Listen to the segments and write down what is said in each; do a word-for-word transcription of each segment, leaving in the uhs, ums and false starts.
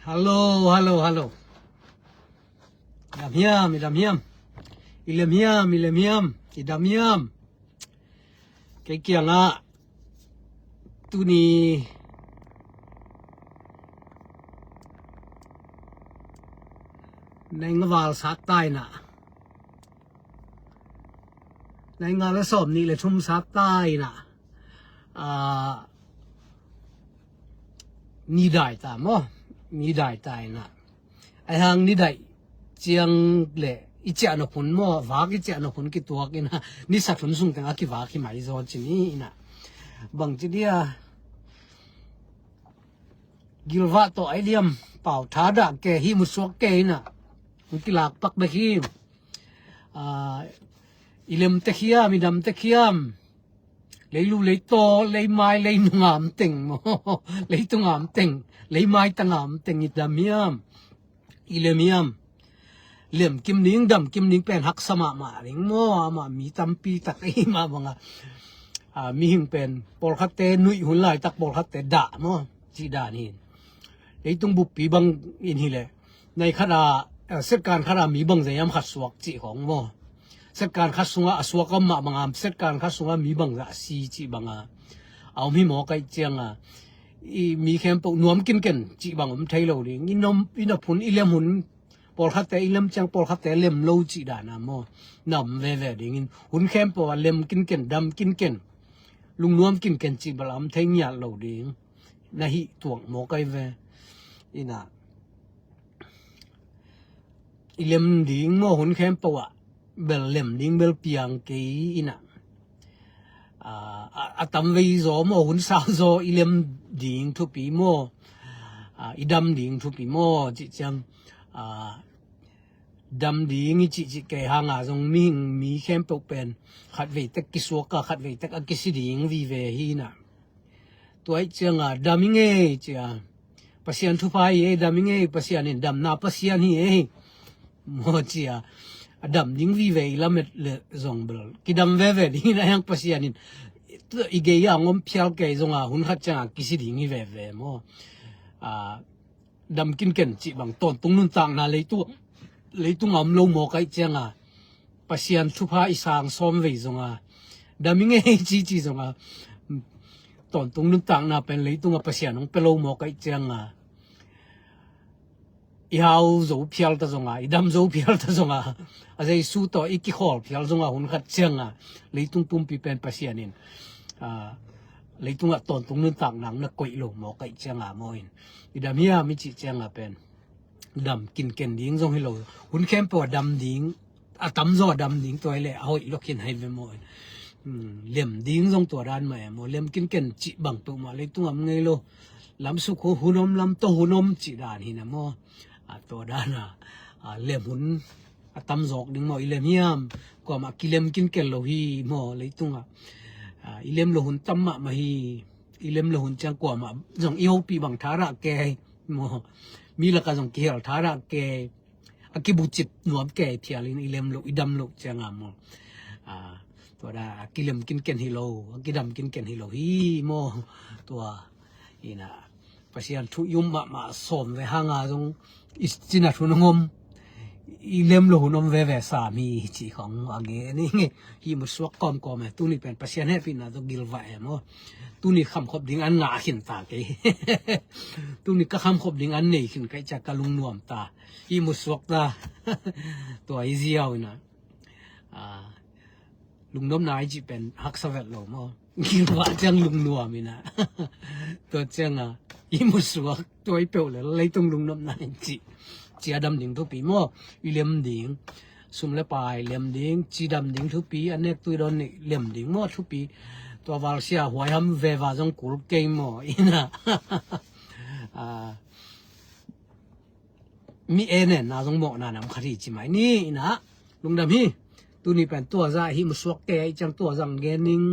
Hallo, hallo, hallo. I dam hiam, i dam hiam. I lem hiam, i lem hiam. I dam hiam. Kei kiangah tuni nai nga val sat ta in ah, nai nga le sawm nih le thum sat ta in ah, ah, ni dai ta maw? Ni dai ta in ah, ahi hang ni dai ciang le i ciah nop hun maw, vak i ciah nop hun kituak in ah, ni sat hun sung teng a kivak hi mai zaw ci ni in ah. Bang ci dia, gilvah tawh ai liam, pau tha dah ke, hih mu suak ke in ah, hong kilak pak bek hi. Ah, i lem tek hiam, i dam tek hiam. Leilu, leitaw, leimai, leinung a om teng maw? Leitung a om teng, leimai tang a om teng i dam hiam, i lem hiam? Lem kim ding, dam kim ding pen haksa mahmah ding maw? Amah mi tampi tak ei mah bangah, ah, mihing pen pawlkhatte nuih hun laitak pawlkhatte dah maw? Cih dan hi. Leitung buppi bang in hileh, nai khat a, eh, setkan khat a mi bangzah hiam khat suak cih khawng maw? Setkan khat sungah a suak a om mah banga, setkan khat sungah mi bangzah a si cih banga a om hi mawk ahih cianga, i mi khempeuh nuam kinken cih bang om thei lo ding. I nop, i nop hun, i lem hun, pawlkhatte i lem ciang pawlkhatte lem lo cih dana maw, na om veve dingin, hun khempeuh a lem kinken, dam kinken, lungnuam kinken cih bel a om thei ngiat lo ding. Na hih tuak mawk ahi ve. Inah, i lem ding maw, hun khempeuh ah bel lem ding bel piang kei inah. A, a, a tam vei zaw maw, hun sau zaw i lem ding thupi maw, a, i dam ding thupi maw cih ciang, a, dam ding i cihcih kei hanga zong mihing mi khempeuh pen khatvei tek kisuak a, khatvei tek a kisi ding vive hi inah. Tua ih cianga dam i ngei cia, Pasian thupha hi ei, dam i ngei, Pasian in damna Pasian hi ei maw cia, a dam ding vive i lamet le zong bel kidam veve dingin a hiang Pasian in i gei a ngom phial kei zonga hun khat cianga kisi ding hi veve maw. A, dam kinken cih bang tawntung nuntakna leitung, leitung a om lo mawk ahih cianga Pasian thupha i sang sawm vei zonga, dam i ngei cici zonga, tawntung nuntakna pen leitunga Pasian hong pia lo mawk ahih cianga, i hau zo phial ta zonga, i dam zo phial ta zonga, a Jesu tawh i kikhawl phial zonga hun khat cianga, leitung pumpi pen Pasian in, a, leitungah tawntung nuntakna na koih lo mawk ahih cianga maw in, i dam hiam i cih cianga pen dam kinken ding zong hi lo. Hun khempeuh a dam ding, a tamzaw a dam ding tua hi leh a hoih lua khin hai ve maw. Hmm, lem ding zong tua dan mah e maw. Lem kinken cih bang peuhmah leitung a om ngei lo. Lamsuk hun om, lamto hun om cih dan hi na maw. A, tua dan a, a, lem hun a tamzawk ding maw. I lem hiam, kuamah kilem kinken lo hi maw leitungah. A, i lem lo hun tam mahmah hi. I lem lo hun ciang kuamah zong i hopih bang thadah kei maw. Mi lakah zong kihel thadah kei. A kibucip nuam kei phialin i lem loh, i dam loh cianga maw. A, tua da a kilem kinken hi lo, a kidam kinken hi lo hi maw. Tua inah, Pasian thu i um mahmah sawm ve hanga zong i cinat hun hong om, i lem lo hun om veve sam hi cih khong a gen i ngei. Hih mu suak kawmkawm e, tuni pen Pasian hehpihna tawh gilvah e maw. Tuni khamkhop ding an ngah khin ta kei. Tuni ka khamkhop ding an nei khin ka hih ciang ka lungnuam ta. Hih mu suak ta. Tua i ziau inah, a, lungnopna i cih pen haksa vet lo maw. Gilvah ciang lungnuam inah. Tua cianga i mu suak, tua i peuh le leitung lungnopna i cih, ci a dam ding thupi maw. I lem ding, sum le pai lem ding, ci dam ding thupi, a nek tui dawn nih lem ding maw thupi. Tua valsia huai ham veva zong kul kei maw inah. A, mi e nenna zong mawhna nam khat hi ci mai ni inah. Lungdam hi. Tuni pen tua zah hih mu suak kei ahih ciang tua zang gen ning.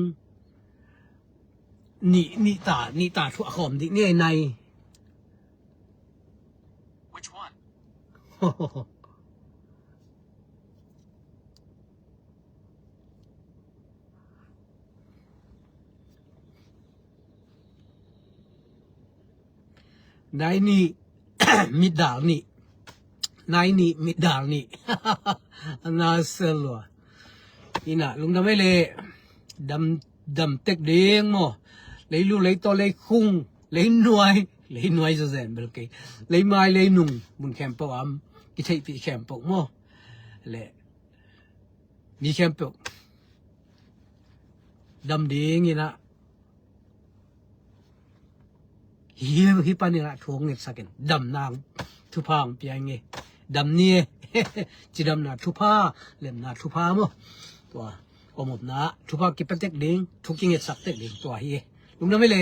Nih, nih ta, nih ta thuah khawm dih ni ei nai. Nai nih, Mitdal nih, nai nih, mitdal nih. A na sel lua. Ina lungdam ei le, dam, dam tek ding maw. Leilu, leitaw, leikhung, leinuai, leinuai zazen bel kei, leimai, leinung, mun khempeuh am kitheihpih khempeuh maw. Le mi khempeuh dam ding ina, hi, hi panin ah thu hong ngetsak in, damna thupha hong pia ing e. Dam ni e. Cidamna thupha, lemna thupha maw. Tua om omna thupha kipia tek ding, thu kingetsak tek ding, tua hi e. Lungdam ei le.